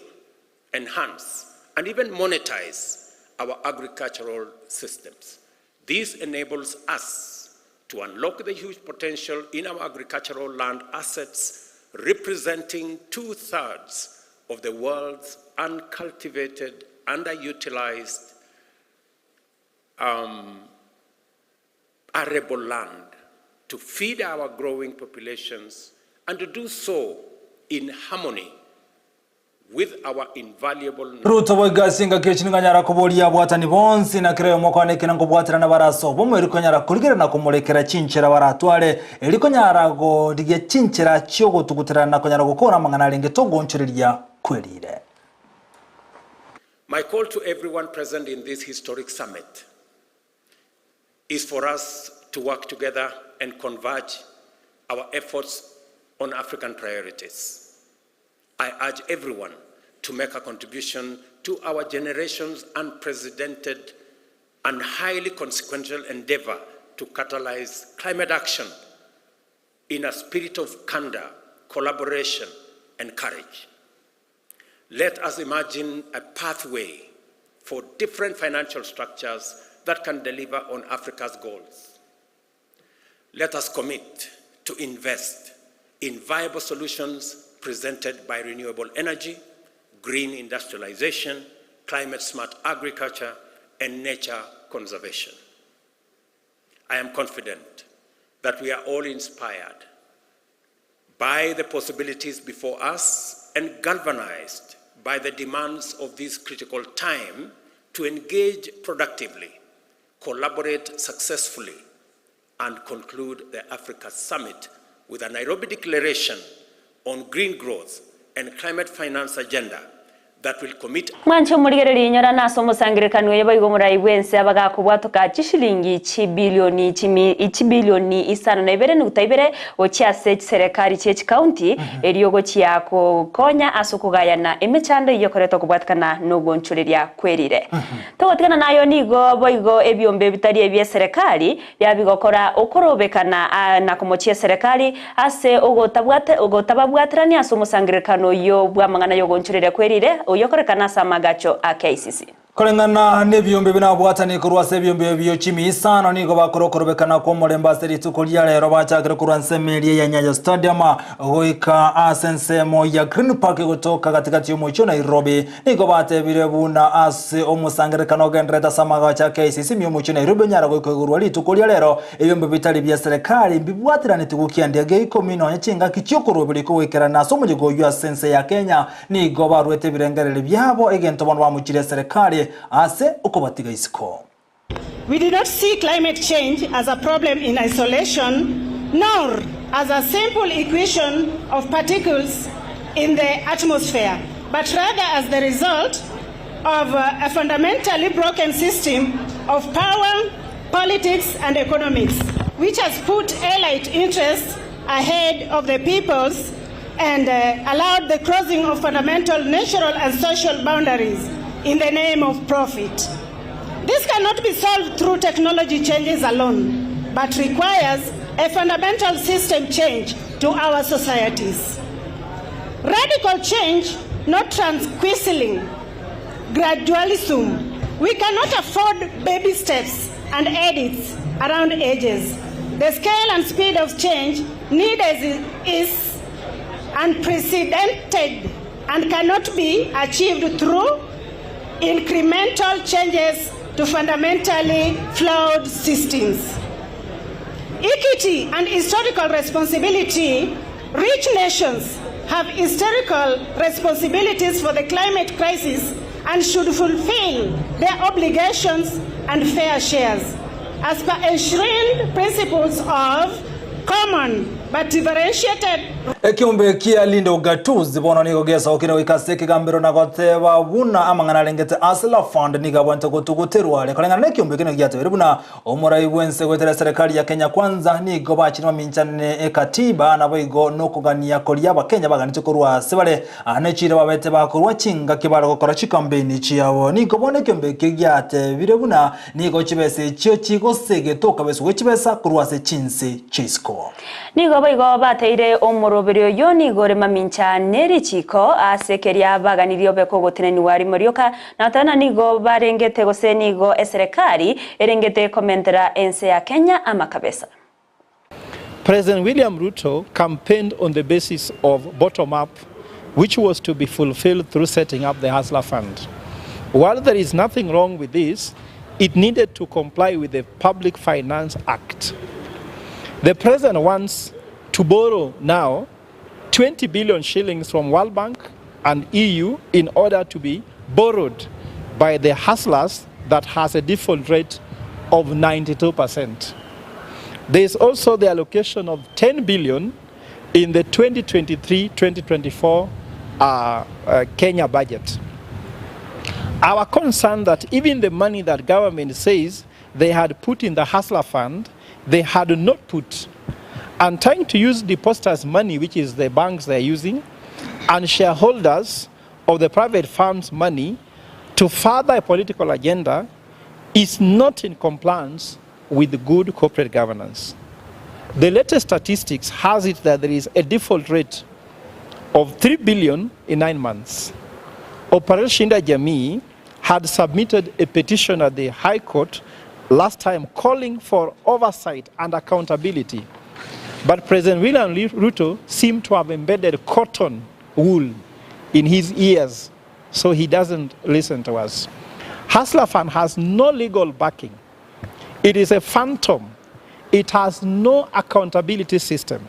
enhance, and even monetize our agricultural systems. This enables us to unlock the huge potential in our agricultural land assets, representing two-thirds of the world's uncultivated, underutilized arable land to feed our growing populations and to do so in harmony with our invaluable Ruto boigo ase engaki echi nigo anyara koboria abwatani bonsi na kera oyomo okwana ekina nkobwaterana bare ase obomo eri konyara korigereria na komorekera chinchera baratware eri konyara korigia chinchera chiogotuguterana na konyara gokora amang'ana arenge togonchoreria kwerire. My call to everyone present in this historic summit is for us to work together and converge our efforts on African priorities. I urge everyone to make a contribution to our generation's unprecedented and highly consequential endeavor to catalyze climate action in a spirit of candor, collaboration, and courage. Let us imagine a pathway for different financial structures that can deliver on Africa's goals. Let us commit to invest in viable solutions presented by renewable energy, green industrialization, climate smart agriculture, and nature conservation. I am confident that we are all inspired by the possibilities before us and galvanized by the demands of this critical time to engage productively, collaborate successfully, and conclude the Africa Summit with a Nairobi Declaration on Green Growth and Climate Finance Agenda that will commit Mwanche omorigereria inyora nase omosangererekano oyo boigo omorai bw'ense abagakobwatoka chishilingi chibilioni chimi chibilioni isano na ibere nuguta ibere gochia ase chiserekari chie chikaunti erio gochia kokonya ase okogayana emechando eyio ekoretwa kobwatekana na ogonchoreria kwerire. Togotigana nayo nigo boigo ebiombe bitari ebia eserekari biabigokora okorobekana na komochia eserekari ase ogotababwaterania ase omosangererekano oyio bw'amang'ana y'ogonchoreria kwerire oyokorekana ase amagacho a KICC. Koreng'ana nebiombe binabwatani korwa ase ebiombe ebio chimisano nigo bakora okorobekana kw'omorembe ase rituko ria rero bachakire korwa ensemo eria ya Nyayo Stadium goika ase ensemo ya Green Park gotoka gatigati y'omochie o Nairobi. Nigo batebire buna ase omosangererekano ogendererete ase amagacho a KICC ime y'omochie o Nairobi onyara goika igorwa rituko ria rero ebiombe bitari bia serikali mbibwatiraneti gokiandia gia ikomi nonya chingaki chi'okoroberi kogoikerana ase omoyega oyio ase ense ya Kenya. Nigo baruete ebirengererio biabo egento bono bamochire eserekari ase okobatiga isiko. We do not see climate change as a problem in isolation, nor as a simple equation of particles in the atmosphere, but rather as the result of a fundamentally broken system of power, politics and economics, which has put elite interests ahead of the people's and allowed the crossing of fundamental natural and social boundaries in the name of profit. This cannot be solved through technology changes alone, but requires a fundamental system change to our societies. Radical change, not transquizzling, gradualism, We cannot afford baby steps and edits around edges. The scale and speed of change needed is unprecedented and cannot be achieved through incremental changes to fundamentally flawed systems. Equity and historical responsibility Rich nations have historical responsibilities for the climate crisis and should fulfill their obligations and fair shares as per enshrined principles of common but differentiated Ekeombe kia Linda Ugatuzi bono nigo gesokire goika ase ekegambero na goteba buna amang'ana arengete ase La Fund nigo abwate gotuguterwa are koreng'ana nekeombe ekio nigo giatebire buna Omorai bw'ense goetera eserekari ya Kenya Kwanza nigo bachire baminchane ekatiba naboigo nokogania koria abakenya baganetie korwa ase bare ne chiira babete bakorwa chingaki bare gokora chikampeini chiabo. Nigo bono ekeombe ekio giatebire buna nigo chibesa echio chigosegete okabeswa gwe chibesa korwa ase chinse chiaisiko. Nigo boigo bateire omoroberi oyio nigo ore mamincha ne richiiko ase keria baganirie obe kogotenenigwa rimo rioka Na tena nigo barengete gose nigo eserekari erengete komentera ense ya Kenya amakabesa. President William Ruto campaigned on the basis of bottom up which was to be fulfilled through setting up the Hustler Fund. While there is nothing wrong with this, it needed to comply with the Public Finance Act. The president wants to borrow now 20 billion shillings from World Bank and EU in order to be borrowed by the hustlers that has a default rate of 92%. There is also the allocation of 10 billion in the 2023-2024 uh, uh, Kenya budget. Our concern that even the money that government says they had put in the Hustler Fund, they had not put. And trying to use depositors' money, which is the banks they're using, and shareholders of the private firms' money to further a political agenda is not in compliance with good corporate governance. The latest statistics has it that there is a default rate of 3 billion in 9 months. Operation Shinda Jamii had submitted a petition at the High Court last time calling for oversight and accountability. But President William Ruto seemed to have embedded cotton wool in his ears, so he doesn't listen to us. Hustler Fund has no legal backing. It is a phantom. It has no accountability system.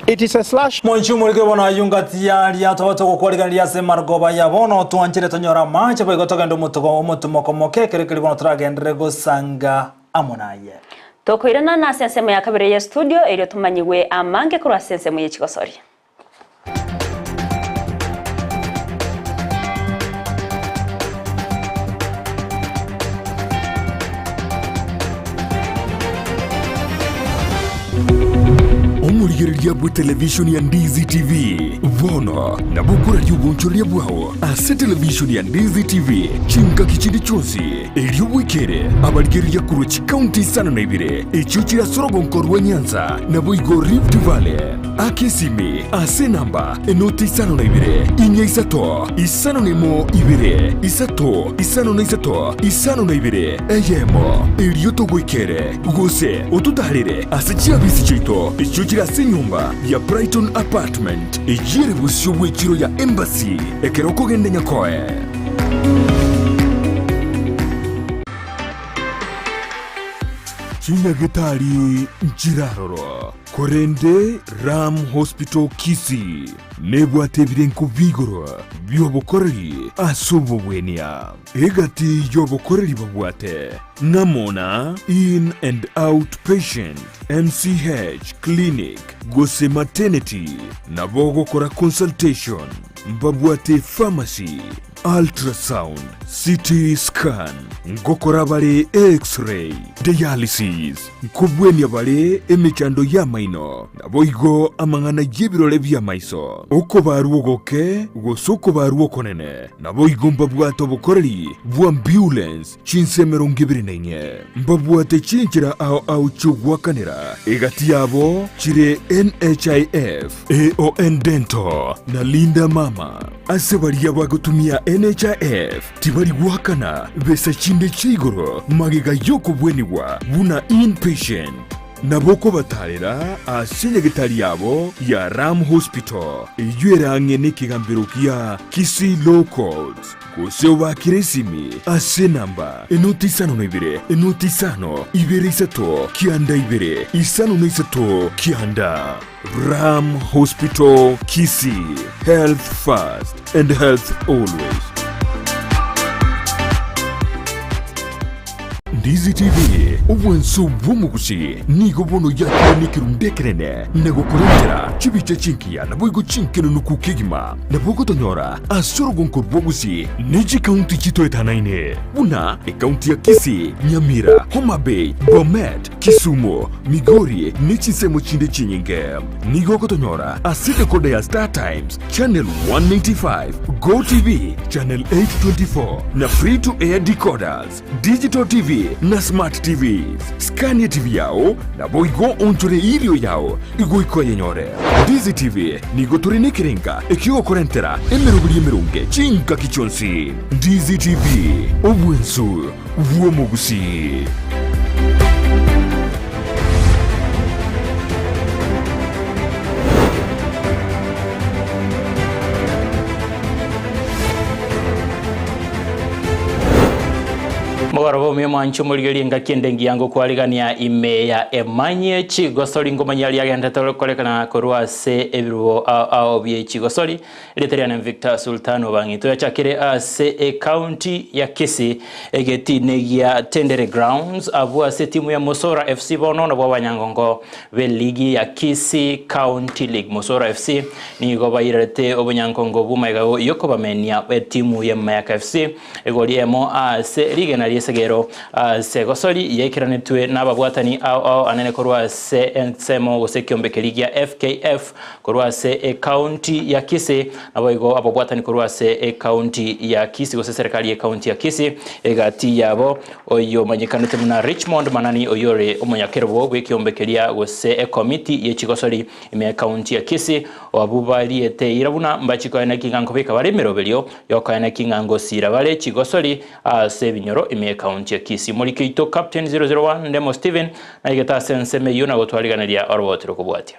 It is a slash. Moinchi omorike bono ayio ngati yaria tobe togokwarigereria ase marogoba ya bono twanchire tonyore amache boigo togende omotugo omotumoko moke ekero keria bono toragenderere gosanga amo naye. Tokoirana nase ensemo ya kabere ye studio erio tomanyigwe amange korwa ase ensemo ye chigosoria. Omorigereria bw'etelevishoni ya Ndizi TV bono nabo okoraria obonchoreria bwao ase televishoni ya Ndizi TV chingaki chinde chionsi, erio bwekere abarigereria korwa chikaunti isano na ibere echio chire ase orogonko rwa Nyanza naboigo Rift Valley. Aka esimi ase enamba enoti 52 4 5 01 2 3 5 52 eyemo, erio togoikere, gose ototaarere ase chiabisi chiaito echio chire ase enyomba ya Brighton Apartment, eyio ere bosio bw'echiro ya Embassy ekero okogenda Nyakoe. Chinyagetari nchiraroro. Korende Ram Hospital Kisii nebwate ebirengo bi'igoro bi'obokoreri ase obobwenia. Egati y'obokoreri babwate ng'amo na In and Out Patient, MCH Clinic gose Maternity, nabo ogokora consultation, mbabwate pharmacy, Ultrasound, CT scan, ngokora bare X-ray, dialysis, nkobwenia bare emechando y'amaino, naboigo amang'ana y'ebirore bi'amaiso, okobarwa ogoke gose okobarwa okonene, naboigo mbabwate obokoreri bw'ambulance chinse 24. Mbabwate chinchera ao ao chi'ogoakanera, egati yabo chire NHIF, AON Dental, na Linda Mama. Ase baria bagotumia NHIF tibari goakana besa chinde chia igoro magega y'okobwenigwa buna inpatient. Nabo okobatarera ase enyagetari yabo ya Ram Hospital eyio ere ang'e nekegambero gia Kisii Law Courts, gose obaakere esimi ase enamba enoti isano na ibere enoti isano ibere isato kianda ibere isano na isato kianda. Ram Hospital Kisii, health first and health always. Ndizi TV, obwanso bw'omogusi nigo bono yakire nekerundu ekenene na gokorentera chibicha chingiya naboigo chinkenunuku kegima. Nabo ogotonyora ase orogonko rw'obogusi ne chikaunti chitoetanaine buna ekaunti ya Kisii, Nyamira, Homa Bay, Bomet, Kisumu, Migori ne chinsemo chinde chinyinge. Nigo ogotonyora ase decoder ya Star Times, Channel 195, Go TV, Channel 824 na Free to Air decoders, Digital TV na Smart TVs. Scan TV yao naboigo onchore irio yao igoika oyenyore. Ndizi TV nigo tore nekerenga ekiogokorentera emeroberi emeronge chingaki chionsi. Ndizi TV, obwensu bw'omogusii. Mogoroba omio mwanche omorigereria engaki ende engiya ngokwarigania ime ya emanyie chigosori ngomanyia riagenderete gokorekana korwa ase ebirubo ao ao bie chigosori. Erieta riane Victor Sultan Obang'ito yachakire ase ecounty ya Kisii egetine gia Tendere Grounds abwo ase etimu ya Mosora FC bono nabwo abanyangongo b'eligi ya Kisii County League. Mosora FC nigo bairerete obonyangongo bw'omaiga yokobamenia etimu ya Mayaka FC Egori emo ase rigena ri'esegero ase gosori yaikeranetwe nababwatani ao ao anene korwa ase ensemo gose ekiombe keria gia FKF korwa ase ecounty ya Kisii, naboigo ababwatani korwa ase ecounty ya Kisii gose eserekari y'ecounty ya Kisii egati yabo oyomanyekanete buna Richmond Manani oyio ore omonyakerogo bw'ekiombe keria gose ekomiti ye chigosori ime y'ecounty ya Kisii abwo bariete eira buna mbachi koena eking'a nkobeka bare emeroberio Yokoeneki ng'a ngosiira bare chigosori ase ebinyoro ime y'ekaunti ya Kisii. Moriki oito Captain 001 Ndemo Stephen naigete ase ensemo eyio na gotwariganeria oroboti rokobwatia.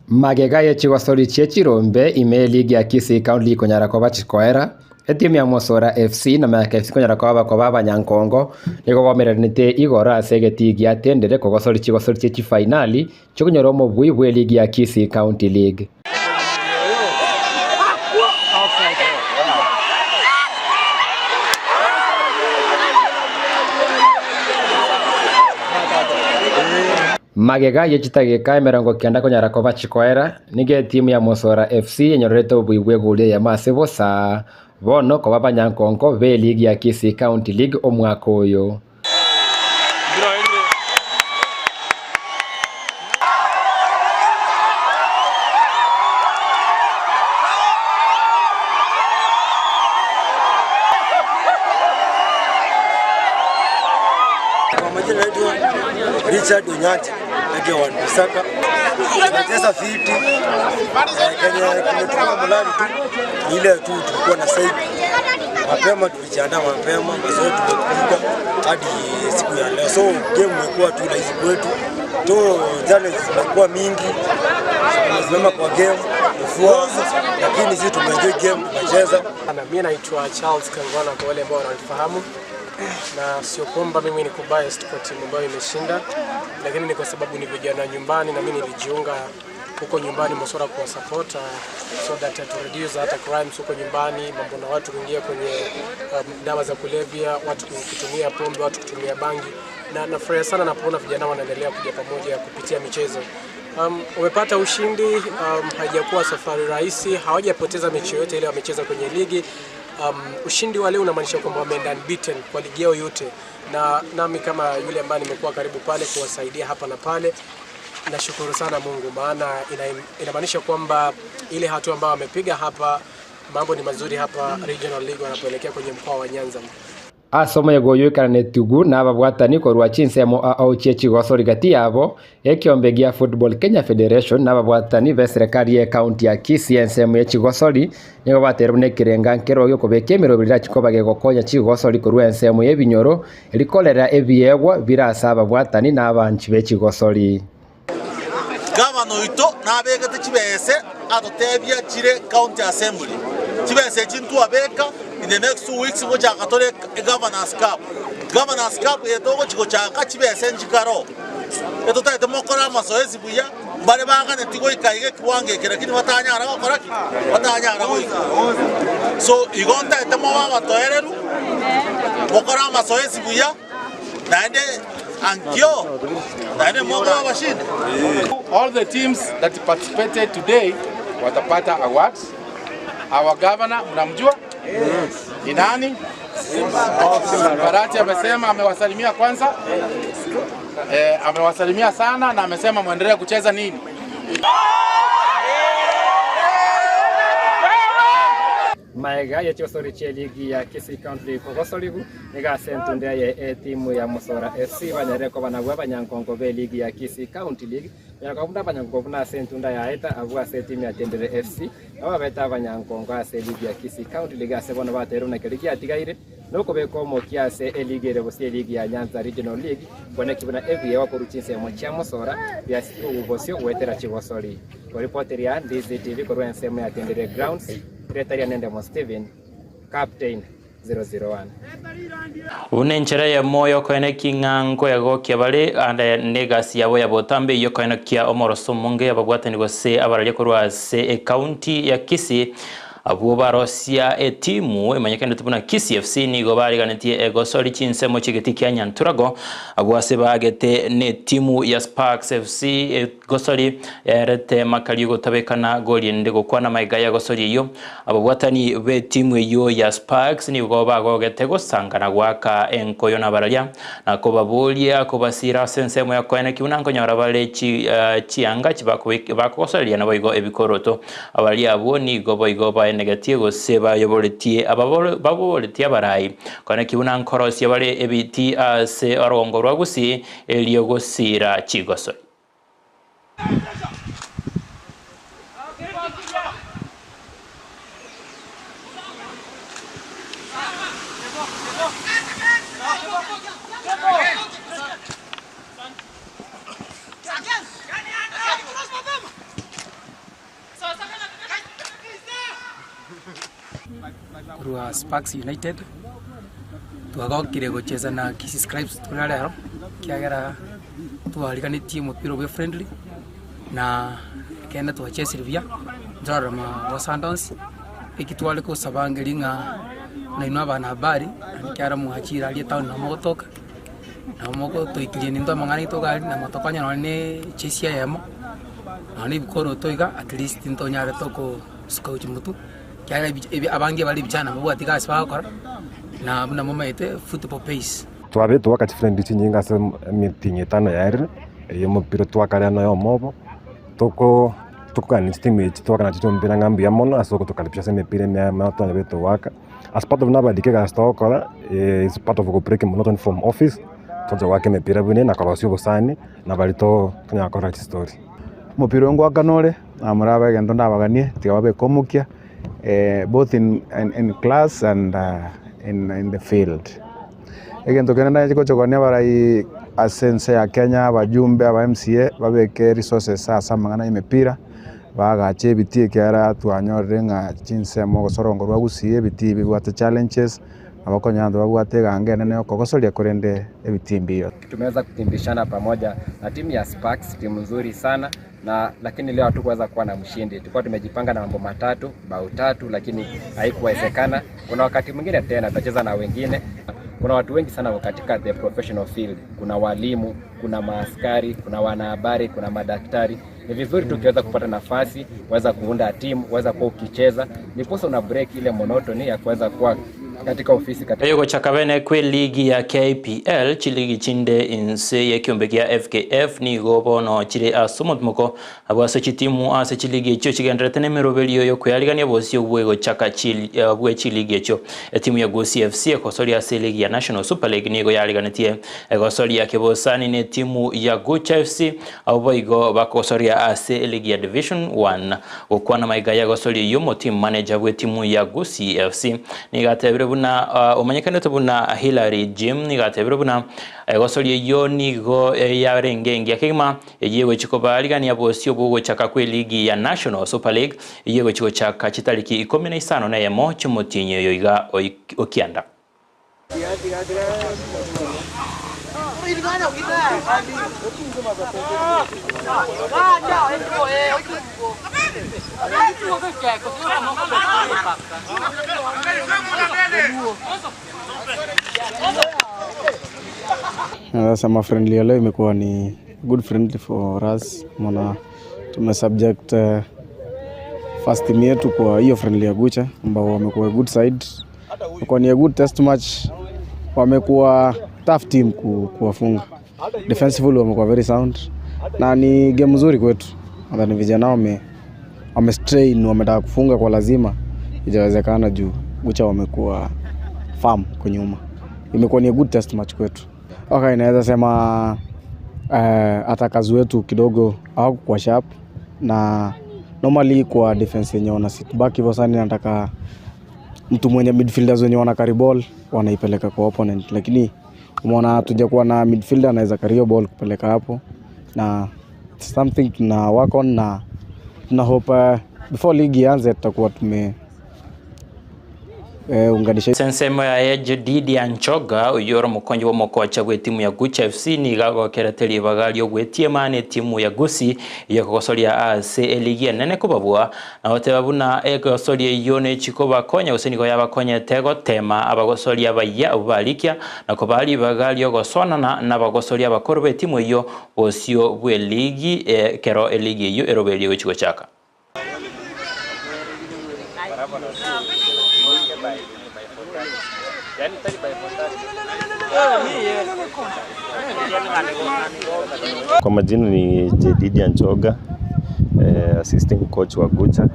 Magega ye chigosori chie chirombe ime y'eligi ya Kisii County League konyara koba chikoera, Etimu ya Mosora FC na Mayaka FC konyara koba bakoba abanyankongo, nigo baomereranete igoro ase egetii gia Tendere kogosoria chigosori chie chifainali chiokonyora omobui bw'eligi ya Kisii County League. Magega ye chitageka 90 konyara koba chikoera, Nigo etimu ya Mosora FC enyorerete obobui bw'egoli eyemo ase bosa, bono koba abanyankonko b'eligi ya Kisii County League omwaka oyo. Kwa majina naitwa Richard Onyancha aka Wan Bisaka. Tunacheza fiti eh, kenye kimetupa morali tu ni ile tu tulikuwa na said mapema, tulijiandaa mapema, mazoezi tumepiga hadi siku ya leo, so game imekuwa tu rahisi kwetu tu, challenge zimekuwa mingi, tumesimama kwa game kufua, lakini sisi tumeenjoy game, tumecheza. Na mimi naitwa Charles Kangwana kwa wale ambao wananifahamu, na sio kwamba mimi niko biased kwa timu ambayo imeshinda, lakini ni kwa sababu ni vijana nyumbani na mimi nilijiunga huko nyumbani Mosora kwa support so that to reduce hata crimes huko nyumbani, mambo na watu kuingia kwenye dawa za kulevya, watu kutumia pombe, watu kutumia bangi, na nafurahia sana napoona vijana wanaendelea kuja pamoja kupitia michezo. Wamepata ushindi, haijakuwa safari rahisi, hawajapoteza mechi yoyote ile wamecheza kwenye ligi. Ushindi wa leo unamaanisha kwamba wameenda unbeaten kwa ligi yao yote, na nami kama yule ambaye nimekuwa karibu pale kuwasaidia hapa na pale, nashukuru sana Mungu, maana inamaanisha kwamba ile hatua ambayo wamepiga hapa, mambo ni mazuri hapa Regional League wanapoelekea kwenye mkoa wa Nyanza. Ase omoyega oyio oikaranetigu nababwatani korwa chinsemo ao chie chigosori gati yabo, ekiombe gia Football Kenya Federation na ababwatani b'eserekari y'ecounty ya Kisii ensemo ye chigosori nigo bateire buna ekerenga nkero giokobeka emeroberi erachi koba gegokonya chigosori korwa ensemo y'ebinyoro rikorera ebiegwa bire ase ababwatani na abanchi be chigosori. Gavana oito nabegete chibese atotebia chire county assembly. Chibese echi ntwabeka in the next 2 weeks ngochaka tore egovernors cup. Governors cup eye togochi gochaka chibese nchikare oo. Etotagete mokore amazoezi buya mbare baganeti goika iga ekiwango eke lakini batanyara gokora ki? Batanyara goika. So igo ntagete mobe abatoereru, mokore amazoezi buya. Naende ankio, naende mokoba abashindi. All the teams that participated today watapata awards. Our governor mnamjua? Ni nani? Barati amesema amewasalimia kwanza. Eh, amewasalimia sana na amesema muendelee kucheza nini? Maega ye chigosori chie ligi ya Kisii County League kogosorigu nigo ase entunde eye etimu ya Musora FC banyarire koba nabwo abanyankongo be ligi ya Kisii County League konyara koba buna abanyankongo buna ase entunda yaeta abwo ase etimu ya Tendere FC nabo babete abanyankongo ase eligi ya Kisii County League ase bono bateirwe buna keria giatigaire nokobeka omokia ase eligi ere gose eligi ya Nyanza Regional League kweneki buna ebiegwa korwa chinsemo chia Musora biasikigwe bosio goetera chigosori. Koripoteria DCTV korwa ensemo ya Tendere Grounds, Retaria Nendemo Stephen, Captain 001. Buna enchera eyemo y'okoenekia ng'a nkoegokia bare, ande negasi yabo ya botambe eyio ekoenekia omoroso omonge ababwatani gose abararia korwa ase ecounty ya Kisii. Abwo barosia etimu emanyekanete buna Kisii FC nigo bariganetie egosori chinsemo chi'egeti kia Nyanturago abwo ase baagete netimu ya Sparks FC egosori yaerete makari gotabekana gori ende gokwana magega y'egosori eyio. Ababwatani b'etimu eyio ya Sparks nigo bagogete gosangana goaka enkoyo nabararia na kobaboria kobasira ase ensemo ya koeneki buna nkonyora bare chianga chibakogosoreria naboigo ebikoroto. Abaria abwo nigo boigo baenegetie gose bayoboretie baboretie abarai koeneki buna nkorosia bare ebiti ase orogongo rwa Gusii erio gosira chigosori. Korwa Sparks United, twagokire gochesa na Kisii Scribes buna rero, ekiagera twariganetie omopira obe friendly, na ekeene twachesire buya, ntorarora magoso ande onsi, eki tware kosaba ngeri ng'a nainwe abanahabari, naende ekiagera mwachire aria etown nabo mogotoka, nabo mogotoikiria intwe amang'ana aito iga aria, nabo tokonya nonye na echesi eyemo, nonye na ebikoroto iga at least ntonyare tokosuka gochia motwe. Ekiagera ebi abange bare ebichana mbabwati gasi bagokora, na buna momaete football pays. Twabire twaka chifriendly chinyinge ase emitingi etano yaerire, eye omopira twakare noyomo obo, toko tokogania chitimu echi twakana nachio chiomopira ng'a mbuya mono ase ogotokaribisha ase emepira emiya twanyarete goaka. As part of nabadike egasi togokora, is part of go break monotony from office, toche goaka emepira buna eye na korosia obosani, na baria tonyara korora chistori. Omopira oyo ngoakana ore, namoraba egento ndabaganie, tiga babeke omokia, both in in class and in the field. Egento kende naye gochokania abarai ase ense ya Kenya, abajumbe, aba MCA, babeke resources ase amang'ana ya emepira, bagache ebitii ekiagera twanyorire ng'a chinsemo gose orongo rwa Gusii ebitii bibwate challenges, nabo okonyora abanto babwate eganga enene ya okogosoria korende ebitii mbiyo. Tumeweza kukimbishana pamoja na timu ya Sparks, timu nzuri sana na lakini leo hatukuweza kuwa na mshindi. Tulikuwa tumejipanga na mambo matatu, bao tatu, lakini haikuwezekana. Kuna wakati mwingine tena tutacheza na wengine. Kuna watu wengi sana wako katika the professional field. Kuna walimu, kuna maaskari, kuna wanahabari, kuna madaktari. Ni vizuri tu ukiweza kupata nafasi, kuweza kuunda timu, kuweza kuwa ukicheza, ndiposa una break ile monotony ya kuweza kuwa Katika ofisi katika Eyogochaka bene kwe ligi ya KPL chiligi chinde inse yekiombe kia FKF nigo bono chire ase omotimoko abwo ase chitimu ase chiligi echio chigenderete na emeroberio yokoyarigania bosio bwegochaka bwe chiligi echio. Etimu ya Gusii FC ekosoria ase eligi ya National Super League nigo yariganetie egosoria kebosani na etimu ya Gucha FC abwo boigo bakosoria ase eligi ya Division 1. Gokwana maiga y'egosoria eyio omoteam manager bw'etimu ya Gusii FC nigo atebire buna omanyekanete buna Hillary Jim nigo atebire buna egosoria eyio nigo yarenge engiya kegima eyio egochi kobarigania bosio bw'ogochaka kw'eligi ya National Super League eyio egochi gochaka chitariki 51 chi'omotienyi oyo iga okianda. Naweza friendly ya leo imekuwa ni good friendly for us, maana tumesubject first team yetu kwa hiyo friendly ya Gucha ambao wamekuwa good side, imekuwa ni a good test match, wamekuwa tough team kuwafunga. Defensively wamekuwa very sound na ni game nzuri kwetu. Nadhani vijana wame strain, wametaka kufunga kwa lazima, ijawezekana juu Gucha wamekuwa firm kwa nyuma. Imekuwa ni a good test match kwetu. Okay, naweza sema attackers wetu kidogo hawakuwa sharp, na normally kwa defense yenye wana sit back hivyo sana, nataka mtu mwenye midfielders wenye wana carry ball wanaipeleka kwa opponent, lakini umeona hatujakuwa na midfielder anaweza carry ball kupeleka hapo, na it's something tuna work on na tuna hope before league ianze tutakuwa tume unganisha. Sensemo yaye Jedidia Nchoga oyo ore omokonyi bwa omokocha bwa etimu ya Gucha FC nigo agokerete ribaga riogwetiema na etimu ya Gusii eyekogosoria ase eligi enene kobabua na goteba buna egosoria eyio nechikobakonya gose nigo yabakonyete gotema abagosoria abayia abwo barikia na kobaa ribaga riogosonana na abagosoria abakoro ba etimu eyio bosio bwa eligi ekero eligi eyio eroberie gochi gochaka. Kwa majina ni Jedidia Nchoga, assistant coach wa Gucha.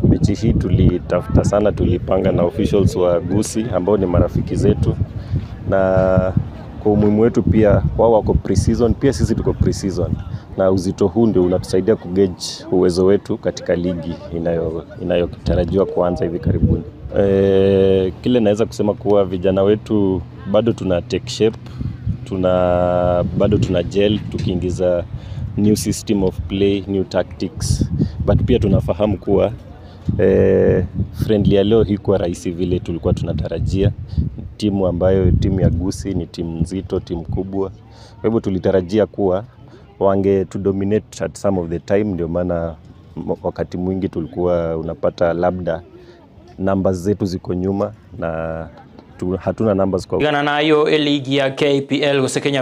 Mechi hii tulitafuta sana, tulipanga na officials wa Gusii ambao ni marafiki zetu, na kwa umuhimu wetu pia wao wako pre-season, pia sisi tuko pre-season, na uzito huu ndio unatusaidia kugauge uwezo wetu katika ligi inayotarajiwa kuanza hivi karibuni. Kile naweza kusema kuwa vijana wetu bado tuna take shape, bado tuna gel tukiingiza new system of play, new tactics, but pia tunafahamu kuwa friendly ya leo haikuwa rahisi vile tulikuwa tunatarajia. Timu ambayo timu ya Gusii ni timu nzito, timu kubwa. Kwa hivyo tulitarajia kuwa wange tu dominate at some of the time, ndio maana wakati mwingi tulikuwa unapata labda numbers zetu ziko nyuma na hatuna numbers kwa Igana nayo eligi ya KPL gose Kenya.